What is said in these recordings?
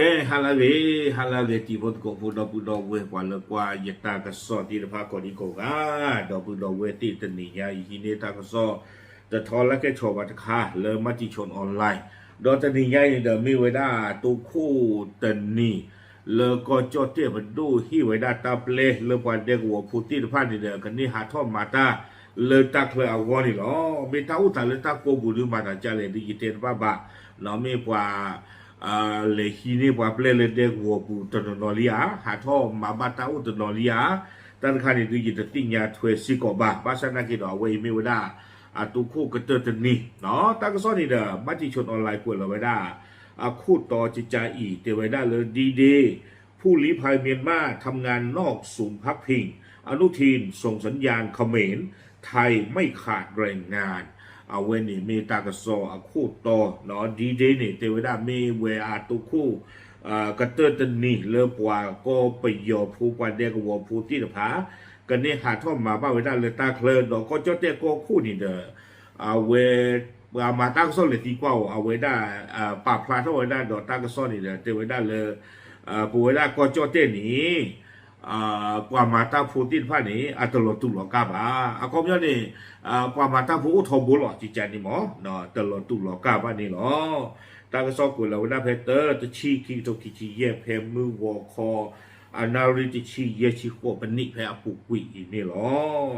ကဲ ဟါလၢအဂ့ၤ ဟါလၢအဂ့ၤ တံၤဖိသကိးဖိ ဒီပုၢ်ဒီဝဲၢ် ပှၤလၢကွၢ်ယတၢ်ကစီၣ်သ့ၣ်တဖၣ်ကိးဒံကိးဂၤ, ဒီပုၢ်ဒီဝဲၢ်သ့ၣ် တနံၤညါအံၤ ဟံးန့ၢ်တၢ်ကစီၣ် တထီလၢကဲဆီၣ်ဘၣ်တခါ လၢ Matichon Online, ဒီးတနံၤညါအံၤန့ၣ်ဒီး မ့ၢ်ဝဲဒၣ်တိခိၣ်တနံၤ လၢကီၢ်ကၠီၣ်တဲၣ်ပဒိၣ်ဟ့ၣ်ဝဲဒၣ်တၢ်ပျဲ လၢပှၤဒဲကဝီၤဖိသ့ၣ်တဖၣ်န့ၣ်ဒီး ကန့ၢ်ဟးထီၣ်မၤတၢ်လၢတၢ်ချၢအဂီၢ်န့ၣ်လီၤ. မ့ၢ်တၢ်အိၣ်သးလၢတၢ်ကိးပူၤဒုးမၤသးဒ်လဲၣ်ဒုး ယတဲတဘၣ်ဘၣ်, မ့ၢ်ပှၤ လဲၤဟံးန့ၢ်ပှၤပျဲလၢဒဲကဝီၤပူၤတနီၤနီၤလံဧါ, ဟးထီၣ်မၤဘၣ်တၢ်အိၣ်တနီၤလံဧါ, တၢ်တခါန့ၣ်ဒုး ယတသ့ၣ်ညါထွဲစ့ၢ်ကီးဘၣ်. ဘၣ်ဆၣ်နာ်က့ဒီး အဝဲအံၤမ့ၢ်ဝဲဒၣ် အတိခိၣ်ကတၢၢ်တနံၤ, တၢ်ကစီၣ်န့ၣ်ဒီး Matichon Online ကွဲးလီၤဝဲဒၣ် အခိၣ်တီကကါအံၤ တဲဝဲဒၣ်လၢ D-Day ผู้ลี้ภัยเมียนมาทำงานนอกศูนย์พักพิง อนุทินส่งสัญญาณเขมร ไทยไม่ขาดแรงงาน အဝဲန့ၣ်မ့ၢ်တၢ်ကစီၣ်အခိၣ်တီ, D-Day န့ၣ် တဲဝဲဒၣ်မ့ၢ်ဝဲအတိခိၣ် ကတၢၢ်တနံၤလၢပှၤကီၢ်ပယီၤဖိ ပှၤဒဲကဝီၤဖိသ့ၣ်တဖၣ် ကန့ၢ်ဟးထီၣ်မၤဘၣ်ဝဲဒၣ်လၢတၢ်ချၢ ဒီးကီၢ်ကၠီၣ်တဲၣ်ကီၢ်ခိၣ်န့ၣ်ဒီး အဝဲ ပှၤမၤတၢ်ကစီၣ်လဲၤသံကွၢ်အီၤ အဝဲဒၣ် ပာ်ဖျါထီၣ်ဝဲဒၣ်ဒီးတၢ်ကစီၣ်န့ၣ်ဒီး တဲဝဲဒၣ်လၢ ပဝဲဒၣ်ကီၢ်ကၠီၣ်တဲၣ်န့ၣ် ပှၤမၤတၢ်ဖိသ့ၣ်တဖၣ်န့ၣ် အတလီၤတူာ်လီၤကာ်ဘၣ်. အခီပညီန့ၣ် ပှၤမၤတၢ်ဖိအိၣ်ထီဘိလီၤ ကကါန့ၣ်မ့ၢ် တလီၤတူာ်လီၤကာ်ဘၣ်န့ၣ်လီၤ. တၢ်ကစီၣ်ကွဲးလီၤဝဲဒၣ်ဖဲတၢ တဆံခံကထိခံဆံယဲၢ် ဖဲမုၢ်ဂီၤခီ အနၣ်ရံၣ်တဆံယဲၢ်ဆံဃိးပနံး ဖဲအပူၤကွံာ်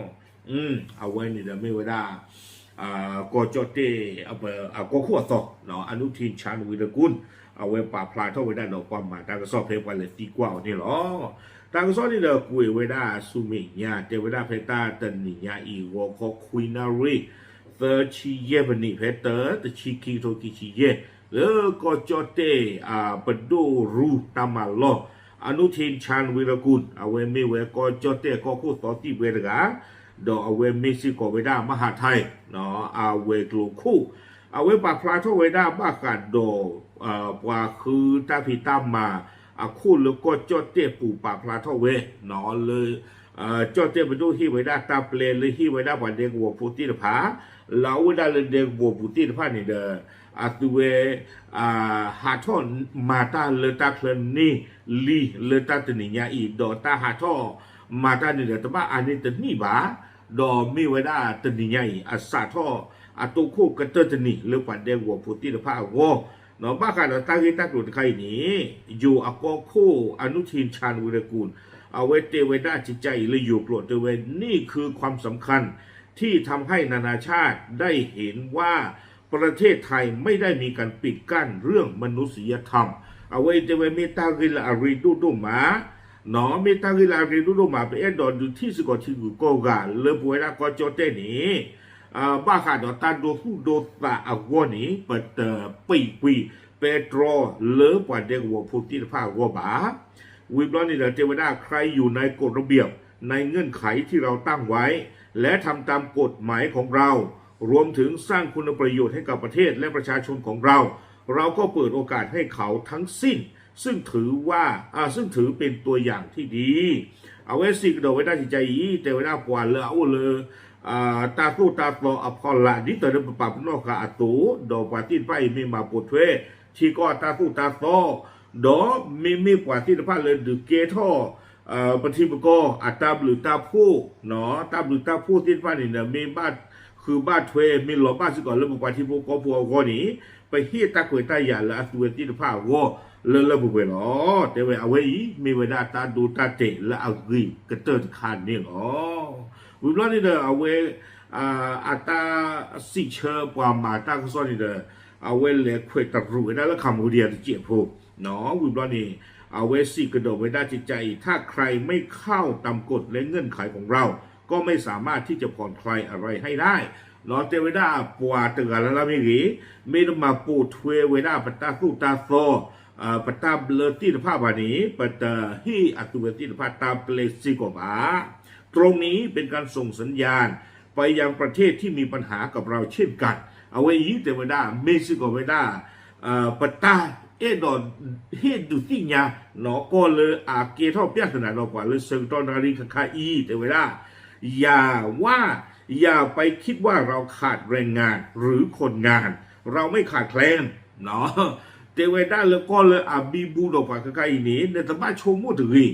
အံၤန့ၣ်လီၤ. အဝဲန့ၣ်ဒီးမ့ၢ်ဝဲဒၣ် ကီၢ်ကၠီၣ်တဲၣ် အကီၢ်ခိၣ်အသီ အနုထင် ချန်ဝီရကူၣ် အဝဲပာ်ဖျါထီၣ်ဝဲဒၣ်ဒီးပှၤမၤတၢ်ကစီၣ်ဖဲပှၤလဲၤသံကွၢ်အီၤန့ၣ်လီၤ. တၢ်ကစီၣ်န့ၣ်ဒီးကွဲးဝဲဒၣ်ဆူမဲာ်ညါ တဲဝဲဒၣ်ဖဲတၢ်တနံၤညါအံၤ ဂီၤခီခွံနၣ်ရံၣ် သၢဆံယဲၢ်မံးနံး ဖဲတၢ တဆံခံကထိခံဆံယဲၢ် လၢကီၢ်ကၠီၣ်တဲၣ် ပဒိၣ်ရူတၢ်မၤလီၢ် အနုထင် ချန်ဝီရကူၣ် အဝဲမ့ၢ်ဝဲကီၢ်ကၠီၣ်တဲၣ်ကီၢ်ခိၣ်သီသံၣ်ဘှဲတဂၤ ဒီးအဝဲမ့ၢ်စ့ၢ်ကီးဝဲဒၣ် မဟါထဲ အဝဲၤကျိၤခိၣ် အဝဲပာ်ဖျါထီၣ်ဝဲဒၣ်ဘၣ်ဃးဒီး ပှၤဃုတၢ်ဖံးတၢ်မၤအခိၣ်လၢကီၢ်ကၠီၣ်တဲၣ်ပူၤ ပာ်ဖျါထီၣ်ဝဲ လၢ ကၠီၣ်တဲၣ်ပဒိၣ်ဟ့ၣ်ဝဲဒၣ်တၢ်ပျဲလၢဟ့ၣ်ဝဲဒၣ်ပှၤဒဲကဝီၤဖိသ့ၣ်တဖၣ် လၢအအိၣ်ဝဲဒၣ်လၢဒဲကဝီၤပူၤသ့ၣ်တဖၣ်န့ၣ်ဒီး အသုဝဲ ဟးထီၣ်မၤတၢ်လၢတၢ်ချၢန့ၢ်လံလၢတၢ်တနံၤညါအံၤ ဒီးတၢ်ဟးထီၣ်မၤတၢ်န့ၣ်ဒီး တဘၣ်အါန့ၢ်တနံၣ်ဘၣ်, ဒီးမ့ၢ်ဝဲဒၣ်တနံၤညါအံၤ အစးထီၣ်အတိခိၣ်ကတၢၢ်တနံၤလၢပှၤဒဲကဝီၤဖိသ့ၣ်တဖၣ်အဂီၢ်, ဘၣ်ဃးဒီးတၢ်ဂ့ၢ်တၢ်ကျိၤတခါအံၤန့ၣ် ယိၤအကီၢ်ခိၣ် အနုထင် ချန်ဝီရကူၣ် အဝဲတဲဝဲဒၣ်ကကါအံၤလၢယိၤကျိာ်တဲဝဲ นี่คือความสำคัญที่ทำให้นานาชาติได้เห็นว่าประเทศไทยไม่ได้มีการปิดกั้นเรื่องมนุษยธรรม အဝဲအံၤတဲဝဲမ့ၢ်တၢ်ဂ့ၢ်လၢအရ့ဒိၣ်ဒိၣ်မး, မ့ၢ်တၢ်ဂ့ၢ်လၢအရ့ဒိၣ်ဒိၣ်မး ပအဲၣ်ဒိးဒုးထံၣ်စ့ၢ်ကီးထံဂုၤကီၢ်ဂၤလၢပဝဲဒၣ်ကီၢ်ကၠီၣ်တဲၣ်န့ၣ် ဘၣ်ဃးဒီးတၢ်ဒိသူၣ်ဒိသးအဂီၢ်န့ၣ် ပတပံာ်ကွံာ်ပဲတြီလၢပှၤဒဲကဝီၤဖိသ့ၣ်တဖၣ်အဂီၢ်ဘၣ်. ဝံၤဘျီန့ၣ်ဒီးတဲဝဲဒၣ် ใครอยู่ในกฎระเบียบในเงื่อนไขที่เราตั้งไว้ และทำตามกฎหมายของเรา รวมถึงสร้างคุณประโยชน์ให้กับประเทศและประชาชนของเรา เราก็เปิดโอกาสให้เขาทั้งสิ้น ซึ่งถือว่า อ่า ซึ่งถือเป็นตัวอย่างที่ดี အဝဲစံးကဒီးဝဲဒၣ်ကကါအံၤ တဲဝဲဒၣ်ပှၤလၢအအိၣ်လၢ တၢ်သိၣ်တၢ်သီအဖီလာ် ဒ်သိးလၢပပာ်ပနီၣ်ဃာ်အသိး ဒီးပှၤသ့ၣ်တဖၣ်အံၤမ့ၢ်မၤပိာ်ထွဲ ထံကီၢ်အတၢ်သိၣ်တၢ်သီ ဒီးမ့မ့ၢ်ပှၤသ့ၣ်တဖၣ်လၢဒုးကဲထီၣ် ပထံပကီၢ်အတၢ်ဘျုးတၢ်ဖှိၣ် တၢ်ဘျုးတၢ်ဖှိၣ်သ့ၣ်တဖၣ်န့ၣ်ဒီး မ့ၢ်ဘၣ်ဃုာ်ဘၣ်ထွဲ မ့ၢ်လီၤဘၣ်စ့ၢ်ကီးလၢပပှၤထံဖိကီၢ်ဖိအဂီၢ်န့ၣ် ပဟ့ၣ်တၢ်ခွဲးတၢ်ယာ်လၢအသုဝဲသ့ၣ်တဖၣ်အဂီၢ် လၢလၢပှဲၤပှဲၤလီၤ. တဲဝဲအဝဲအံၤ မ့ၢ်ဝဲဒၣ်တၢ်ဒိတၢ်တဲာ်လၢအဂ့ၤကတၢၢ်တခါန့ၣ်လီၤ. ဝံၤဘျီန့ၣ်ဒီး အဝဲ အတၢ်စံးဆၢပှၤမၤတၢ်ကစီၣ်န့ၣ်ဒီး အဝဲလဲၤခွဲးတရူးဝဲဒၣ်လၢ Cambodia တစဲးဖိ ဝံၤဘျီန့ၣ် အဝဲစံးကဒီးဝဲဒၣ်ကကါအံၤ ถ้าใครไม่เข้าตามกฎและเงื่อนไขของเรา ก็ไม่สามารถที่จะผ่อนคลายอะไรให้ได้ တဲဝဲဒၣ်ပှၤတဂၤလၢ်လၢ်မ့ၢ်ဂ့ၤ မ့ၢ်တမၤပိာ်ထွဲဝဲဒၣ်ပတၢ်သိၣ်တၢ်သီ ပတၢ်ဘျၢသ့ၣ်တဖၣ်ဘၣ်န့ၣ် ပတဟ့ၣ်အသုဝဲသ့ၣ်တဖၣ်တၢ်ပျဲစ့ၢ်ကီးဘၣ်. ตรงนี้เป็นการส่งสัญญาณไปยังประเทศที่มีปัญหากับเราเช่นกัน အဝဲအံၤတဲဝဲဒၣ် မ့ၢ်စ့ၢ်ကီးဝဲဒၣ် ပတၢ်အဲၣ်ဒိးဟ့ၣ်ဒုးသ့ၣ်ညါ ကီၢ်လၢအကဲထီၣ်ပျၢ်သနာ်ဒီးပှၤလၢဆၢကတီၢ်နၣ်ရံၣ်ခါခါအံၤ တဲဝဲဒၣ် อย่าว่า อย่าไปคิดว่าเราขาดแรงงาน หรือคนงาน เราไม่ขาดแคลน เนาะ တဲဝဲဒၣ်လၢကီၢ်လၢအဘံဘူဒီးပှၤခဲခါအံၤန့ၣ် နတဘၣ်ဆိကမိၣ်တဂ့ၤ,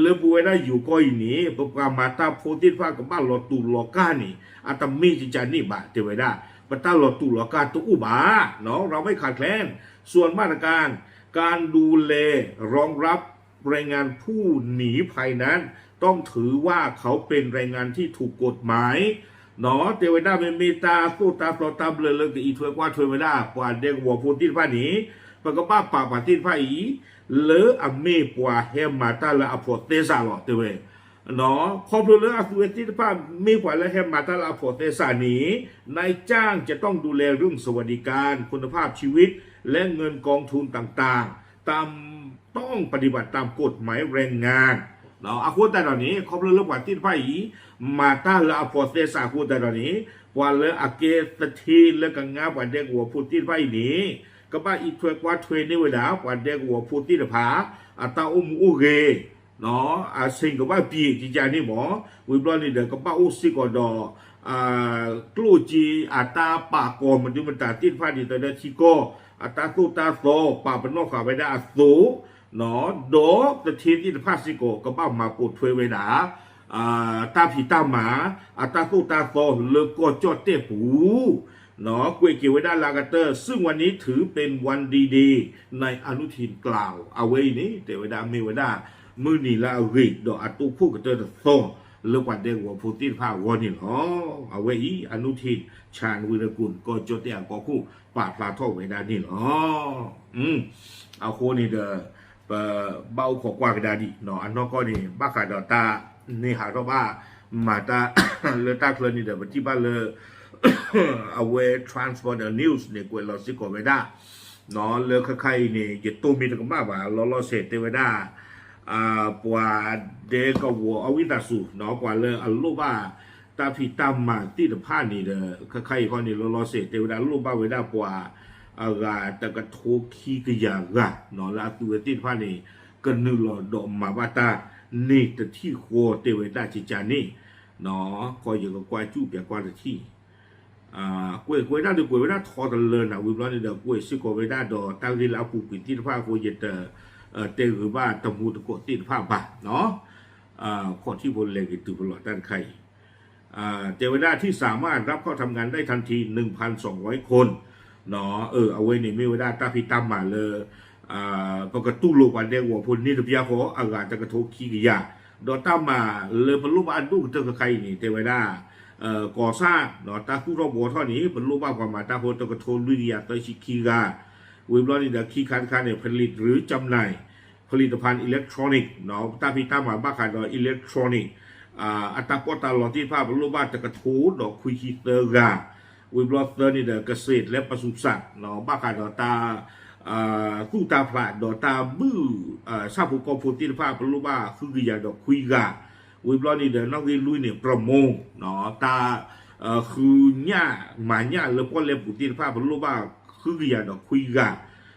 လၢပဝဲဒၣ်ယိၤကီၢ်အံၤန့ၣ် ပပှၤမၤတၢ်ဖိသ့ၣ်တဖၣ်ကဘၣ်လီၤတူာ်လီၤကာ်န့ၣ် အတမ့ၢ်ကကန့ၣ်ဘၣ် တဲဝဲဒၣ်, ပတၢ်လီၤတူာ်လီၤကာ်တအိၣ်ဘၣ်, เราไม่ขาดแคลน ส่วนมาตรการการดูแลรองรับแรงงานผู้หนีภัยนั้น ต้องถือว่าเขาเป็นแรงงานที่ถูกกฎหมาย တဲဝဲဒၣ် မ့မ့ၢ်တၢ်သိၣ်တၢ်သီတၢ်ဘျၢလၢကအံးထွဲကွၢ်ထွဲဝဲဒၣ် ပှၤဒဲကဝီၤဖိသ့ၣ်တဖၣ်န့ၣ် ပကဘၣ်ပာ်ပှၤသ့ၣ်တဖၣ်အံၤ လၢအမ့ၢ်ပှၤဟဲမၤတၢ်လၢအဖိးသဲစးလီၤ တဲဝဲ ခီဖျိလၢအသုဝဲသ့ၣ်တဖၣ် မ့ၢ်ပှၤလၢဟဲမၤတၢ်လၢအဖိးသဲစးန့ၣ် นายจ้างจะต้องดูแลเรื่องสวัสดิการคุณภาพชีวิตและเงินกองทุนต่างๆ ตาม ต้องปฏิบัติตามกฎหมายแรงงาน အဃိသတးဒီးန့ၣ် ခီဖျိလၢပှၤသ့ၣ်တဖၣ်အံၤ မၤတၢ်လၢအဖိးသဲစးအဃိသတးဒီးန့ၣ် ပှၤလၢအကဲသထ့လၢကငါပှၤဒဲကဝီၤဖိသ့ၣ်တဖၣ်အံၤန့ၣ် ကဘၣ်အံးထွဲကွၢ်ထွဲန့ၢ်ဝဲဒၣ် ပှၤဒဲကဝီၤဖိသ့ၣ်တဖၣ် အတၢ်အိၣ်မူအိၣ်ဂဲၤ အဆ့ၣ်ကဘၣ်ပံၤကကန့ၣ်မး, ဝံၤဘျီန့ၣ်ဒီး ကဘၣ်အိၣ်စ့ၢ်ကီးဒီး ကျိၣ်စ့အတၢ်ပာ်ကီၤမဒုမတၤသ့ၣ်တဖၣ်ဒ်သိးဒီးထံကီၢ် အတၢ်သိၣ်တၢ်သီပာ်ပနီၣ်ဃာ်ဝဲဒၣ်အသိး, ဒီးသထ့သ့ၣ်တဖၣ်စ့ၢ်ကီး ကဘၣ်မၤပိာ်ထွဲဝဲဒၣ် တၢ်ဖံးတၢ်မၤ အတၢ်သိၣ်တၢ်သီလၢကီၢ်ကၠီၣ်တဲၣ်ပူၤ ကွဲးက့ၤဝဲဒၣ်လၢအကတၢၢ် ซึ่งวันนี้ถือเป็นวันดีเดย์ในอนุทินกล่าว အဝဲအံၤန့ၣ် တဲဝဲဒၣ်မ့ၢ်ဝဲဒၣ် မုၢ်နံၤလၢအဂ့ၤဒီးအတိၢ်ခိၣ်ကတၢၢ်တသီ လၢပှၤဒဲကဝီၤဖိသ့ၣ်တဖၣ်အဂီၢ်န့ၣ်လီၤ. အဝဲအံၤ အနုထင် ချန်ဝီရကူၣ် ကီၢ်ကၠီၣ်တဲၣ်အကီၢ်ခိၣ် ပာ်ဖျါထီၣ်ဝဲဒၣ်န့ၣ်လီၤ. အဃိန့ၣ်ဒီး ပဘၣ်အိၣ်ခိးကွၢ်ကဒါဒံး အနီၢ်ကီၢ်န့ၣ် ဘၣ်ဃးဒီးတၢ်န့ၢ်ဟးထီၣ်ဘၣ် မၤတၢ်လၢတၢ်ချၢန့ၣ်ဒီး ပထံၣ်ဘၣ်လၢ အဝဲ Transborder News န့ၣ် ကွဲးလီၤစ့ၢ်ကီးဝဲဒၣ် လၢခဲခါအံၤန့ၣ် ယတိၢ်မ့ၢ်တကမၣ်ဘၣ် လီၤလီၤဆဲးတဲဝဲဒၣ် ပှၤဒဲကဝီၤအဝံသးစူၤ ပှၤလၢအလိၣ်ဘၣ် တၢ်ဖံးတၢ်မၤသ့ၣ်တဖၣ်န့ၣ်ဒီး ခဲခါအံၤဃီန့ၣ် လီၤလီၤဆဲးတဲဝဲဒၣ် လိၣ်ဘၣ်ဝဲဒၣ်ပှၤ အဂၤတကထိခံကယၤဂၤ လၢအသုဝဲသ့ၣ်တဖၣ်န့ၣ် ကနုာ်လီၤဒီးမၤဘၣ်တၢ်န့ၣ်တထံၣ်ဃီတဲဝဲဒၣ်ကကန့ၣ် ကီၢ်ယကကွၢ်စူၣ်ပၠးကွၢ်တထံၣ် ကွဲးကွဲးဒၣ်ဒီးကွဲးဝဲဒၣ်ထီတလၢနၤ ဝံၤဘျီန့ၣ်ဒီး ကွဲးစ့ၢ်ကီးဝဲဒၣ်ဒီးတၢ်ဂ့ၢ်လၢအပူၤကွံာ်သ့ၣ်တဖၣ်အဃိ ယတတဲဂ့ၤဘၣ်တမူတကိးသ့ၣ်တဖၣ်ဘၣ် ခီၣ်ထံးဖိလဲၤဂ့ၤတုၤပလီၢ်တၢ်တခါအံၤ တဲဝဲဒၣ် ที่สามารถรับเข้าทำงานได้ทันที หนึ่งพันสองร้อยคน အဝဲန့ၣ်မ့ၢ်ဝဲဒၣ်တၢ်ဖံးတၢ်မၤလၢ ပကတူၢ်လိာ်ပှၤဒဲကဝီၤဖိန့ၣ်တပျၢ်ဃီ အဂၤတကထိခံကယၤ ဒီးတၢ်မၤလၢပလိၣ်ဘၣ်အဒိၣ်ကတၢၢ်ခဲခါအံၤန့ၣ် တဲဝဲဒၣ် ကီၢ်ဆၣ် တၢ်သူၣ်ထီၣ်ဘှီထီၣ်န့ၣ် ပလိၣ်ဘၣ်ပှၤမၤတၢ်ဖိတကထိလွံၢ်ကယၤသၢဆံခံဂၤ ဝံၤဘျီန့ၣ်ဒီးခံခါတခါန့ၣ် ผลิตหรือจำหน่าย ผลิตภัณฑ์อิเล็กทรอนิกส์ တၢ်ဖံးတၢ်မၤဘၣ်ဃးဒီး electronic အတၢ်ပီးတၢ်လီသ့ၣ်တဖၣ် ပလိၣ်ဘၣ်တကထိဒီးခွံဆံသၢဂၤ ဝံၤဘျီသၢန့ၣ်ဒီး เกษตรและปศุสัตว์ ဘၣ်ဃးဒီးတၢ် သူၣ်တၢ်ဖျးဒီးတၢ်ဘုၣ် ဆၣ်ဖိကီၢ်ဖိသ့ၣ်တဖၣ် ပလိၣ်ဘၣ်ဃုကယၤဒီးခွံဂၤ ဝံၤဘျီန့ၣ်ဒီး နီၣ်ဂံၢ်လွံၢ်န့ၣ် ประมง တၢ် ဃုညၣ်မၤညၣ်လၢပီၣ်လဲၣ်ပူၤသ့ၣ်တဖၣ် ပလိၣ်ဘၣ်ဃုကယၤဒီးခွံ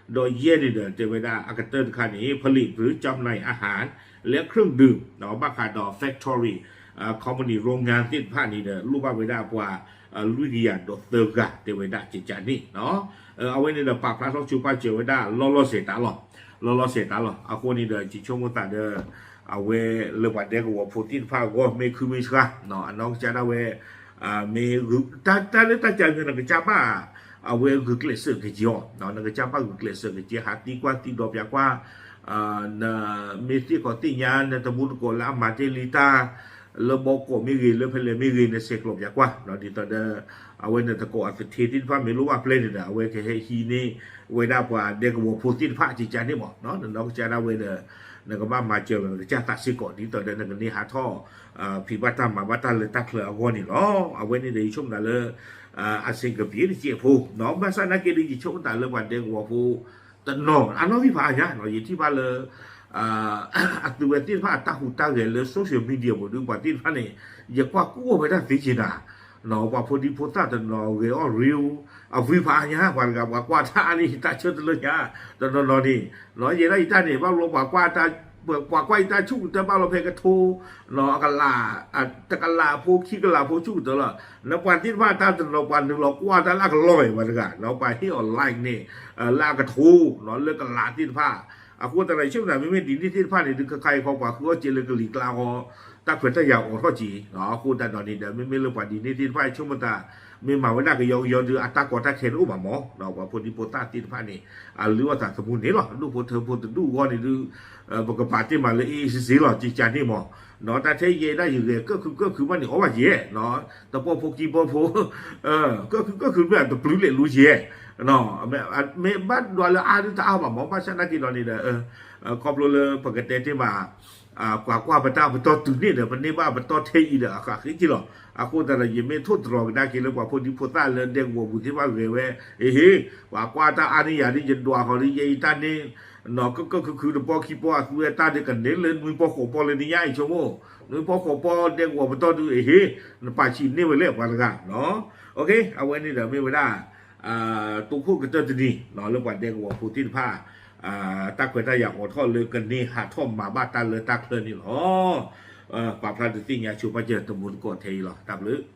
ဂၤ ဒီးယဲၢ်န့ၣ်ဒီး တဲဝဲဒၣ်အကတၢၢ်တခါန့ၣ် ผลิตหรือจำหน่ายอาหารและเครื่องดื่ม ဘၣ်ဃးဒီး factory company โรงงาน သ့ၣ်တဖၣ်န့ၣ်ဒီး လိၣ်ဘၣ်ဝဲဒၣ်ပှၤ လွံၢ်ကယၤဒီးသၢဂၤ တဲဝဲဒၣ်ကကန့ၣ် အဝဲန့ၣ်ဒီးပာ်ဖျါထီၣ်ဆိပာ်စၢၤဝဲဒၣ် လီၤလီၤဆဲးတၢ်လီၤ လီၤလီၤဆဲးတၢ်လီၤ အဃိန့ၣ်ဒီး ယဆိကမိၣ်သးဒီး အဝဲလၢပှၤဒဲကဝီၤဖိသ့ၣ်တဖၣ်အဂီၢ် မ့ၢ်ခုမ့ၢ်ဆှါ အနီၢ်ကစၢ်ဒၣ်ဝဲ မ့ၢ် တၢ်လၢတၢ်ကါန့ၣ် နကစၢ်ဘၣ် အဝဲဂုာ်ကျဲးစၢးကက့ၤအီၤ နကစၢ်ဘၣ်ဂုာ်ကျဲးစၢးကက့ၤ ဟးသံကွၢ်သံဒိးပၠးကွၢ် နမ့ၢ်သ့ၣ်ခီသ့ၣ်ညါ နတမူတကိးလၢအမၤတ့ၢ်လံတၢ် လၢဘီကီးမ့ၢ်ဂ့ၤ လၢဖဲလဲၣ်မ့ၢ်ဂ့ၤ နဆဲးကျိးပၠးကွၢ် ဒ်သိးဒီး အဝဲနတကိးအသထ့သ့ၣ်တဖၣ်မ့ၢ်လိၣ်ဘၣ်ပျဲန့ၣ်ဒီး အဝဲကဟဲဟံးန့ၢ်ဝဲဒၣ်ပှၤဒဲကဝီၤဖိသ့ၣ်တဖၣ်ကကန့ၣ်မး နနီၢ်ကစၢ်ဒၣ်ဝဲဒီး နကဘၣ်မၤစၢၤလီၤနကစၢ်သးစ့ၢ်ကီး ဒ်သိးဒီးနကန့ၢ်ဟးထီၣ် ဖံးဘၣ်တၢ်မၤဘၣ်တၢ်လၢတၢ်ချၢအဂီၢ်န့ၣ်လီၤ. အဝဲန့ၣ်ဒီးယဆိကမိၣ်သးလၢ အဆ့ၣ်ကပံၤတစဲးဖိ ဘၣ်ဆၣ်နာ်က့ဒီး ယဆိကမိၣ်သးလၢပှၤဒဲကဝီၤဖိ တနီၤ အနီၣ်ဂံၢ်ဖးအါညါ ယထံၣ်ဘၣ်လၢ အသုဝဲသ့ၣ်တဖၣ်အတၢ်ဟူးတၢ်ဂဲၤလၢ social media ပူၤဒီး ပှၤသ့ၣ်တဖၣ်န့ၣ် ယကွၢ်ကူၣ်အီၤဝဲဒၣ်သ့က့ၤနၤ ပှၤဖိဒံဖိသၣ်တနီၤဂဲၤအီၣ် reel အဝံဖးအါညါ ပှၤတဂၤပှၤကွၢ်တၢ်အါန့ၣ် တၢ်ဆၢတလၢညါ တနီၤနီၤန့ၣ် ယဲဒၣ်ယတၢ်န့ၣ် ဘၣ်ဘျီပှၤကွၢ်တၢ် ပှၤကွၢ်ယတၢ်ဆူၣ်ကတၢၢ်ဘၣ်လီၤဖဲကထိ အကလး, တကလးဖိခံကလးဖိဆူၣ်ကတၢၢ်လီၤ. နပှၤသ့ၣ်တဖၣ်တၢ်တနီၤ ပှၤနုာ်လီၤကွၢ်တၢ်လၢအကလီၢ်ဝဲတဂၤ, ပှၤဟ့ၣ်အီၤ like န့ၣ် လၢအကထိ လၢကလးသ့ၣ်တဖၣ်. အဃိသတးဒီး ယဆိကမိၣ်သး မ့မ့ၢ်ဒ်န့ၣ်သ့ၣ်တဖၣ်န့ၣ် ဒုးခဲခါအံၤခီ ပှၤဃုအီၣ်စ့လၢကလံၤကျါဃီ တၢ်ခွဲးတၢ်ယာ်အိးထီၣ်က့ၤ, အဃိသတးဒီးန့ၣ်ဒီး မ့မ့ၢ်လၢပှၤဒ်န့ၣ်သ့ၣ်တဖၣ် ယဆိကမိၣ်သး မ့ၢ်မၤဝဲဒၣ်ကယီကယီဒုး အတၢ်ကီတၢ်ခဲန့ၣ်အိၣ်ဘၣ်မး, ပှၤဖိဒံဖိသၣ်သ့ၣ်တဖၣ်န့ၣ် အလုၢ်အီၣ်သးသမူန့ၣ်လီၤ. ဒူၣ်ဖိထၢဖိတဒူၣ်အဂီၢ်န့ၣ်ဒုး ပကပာ်တ့ၢ်မးလၢ အ့ၣ်စ့လီၤ ကကန့ၣ်မး, တၢ်ထဲယဲဒၣ်ယဂဲၤ ကၢၣ်ခုကၢၣ်ခုမးန့ၣ် အီၣ်ဘၣ်ယဲ, တပီၢ်ဖိခံပီၢ်ဖိ ကၢၣ်ခုကၢၣ်ခုမ့ၢ်အတပျုၤလဲၤလူၤယဲ, မ့ၢ်ဘၣ်ဒွးလၢအါဒုးတအါဘၣ်မး, ဘၣ်ဆၣ်သနာ်က့ဒီးန့ၣ်ဒီး ခီဖျိလၢပကတဲတ့ၢ်မး ပှၤကွၢ်ပတၢ်ပတီၢ်တုၤန့ၣ်ဒီး ပန့ၢ်ဘၣ်ပတီၢ်ထဲအံၤဒီး အဃးဃ့က့ၤလီၤ. အဃိသတးဒီး ယမ့ၢ်ထိၣ်သတြီၤကဒါက့ၤလၢပှၤဖိဒံဖိသၣ်လၢဒဲကဝီၤပူၤသ့ၣ်တဖၣ်ဂဲၤဝဲ, အ့ဟ့, ပှၤကွၢ်တၢ်အါန့ၢ်ယၤဒ်ယဒွးဃီၤဒ်ယဲအံၤတၢ်န့ၣ် နီၢ်ကၢၣ်ကၢၣ်ခုခုတပီၢ်ခံပီၢ်အသူဝဲတၢ်ဒ်ကန့ၢ်လၢနွံပီၢ်ဃိးပီၢ်လၢနညါအံၤဆိကမိၣ်, နွံပီၢ်ဃိးပီၢ်ဒဲကဝီၤပတီၢ်ဒုး အ့ဟ့, နပာ်ဆံးန့ၢ်ဝဲလဲၣ်ပှၤတဂၤ, အဝဲန့ၣ်ဒီးမ့ၢ်ဝဲဒၣ် တိခိၣ်ကတၢၢ်တနံၤ လၢပှၤဒဲကဝီၤဖိသ့ၣ်တဖၣ် တၢ်ခွဲးတၢ်ယာ်အိးထီၣ်လၢကန့ၢ်ဟးထီၣ်မၤဘၣ်တၢ်လၢတၢ်ချၢန့ၣ်လီၤ. ပာ်ဖျါဒုးသ့ၣ်ညါဆိပာ်စၢၤတမူတကိးထဲအံၤလီၤ. တၢ်ဘျုး